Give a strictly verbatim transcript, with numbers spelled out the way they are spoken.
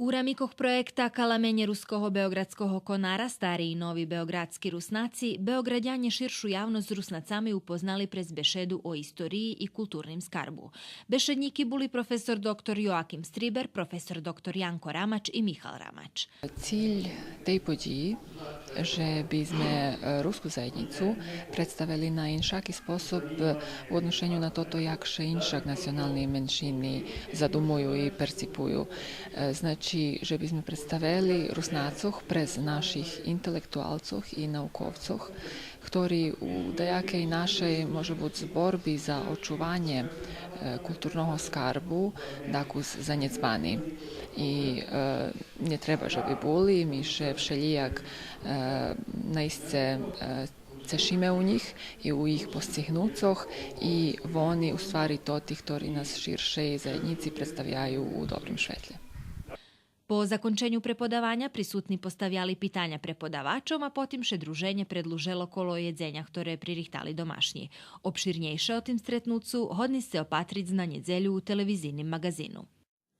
У рамикох проєкта Каламенє руского беоґрадского конара, стари и нови беоґрадски Руснаци, Беоґрадянє ширшу явносц з Руснацами упознали през бешеду о историї и културним скарбу. Бешеднїки були професор доктор Йоаким Стрибер, професор доктор Янко Рамач и Михал Рамач. Циль тей подїї же би зме, е, руску заєднїцу представели на иншаки способ, е, у одношеню на тото як ше иншак национални меншини задумую и перципую. Е, значи, же би зме представели Руснацох през наших интелектуалцох и науковцох, хтори у даякей нашей, може буц, борби за очуванє, е, културного скарбу дакус занєдзбани. И, е, нє треба же би були, ми ше вшелїяк, е, наисце, е, цешиме у нїх и у їх постигнуцох и вони у ствари тоти хтори нас ширшей заєднїци представяю у добрим шветлє. По законченю преподаваня присутни поставяли питаня преподавачом, а потим ше друженє предлужело коло єдзеня хторе пририхтали домашнї. Обширнєйше о тим стретнуцу годни сце опатриц на нєдзелю у телевизийним маґазину.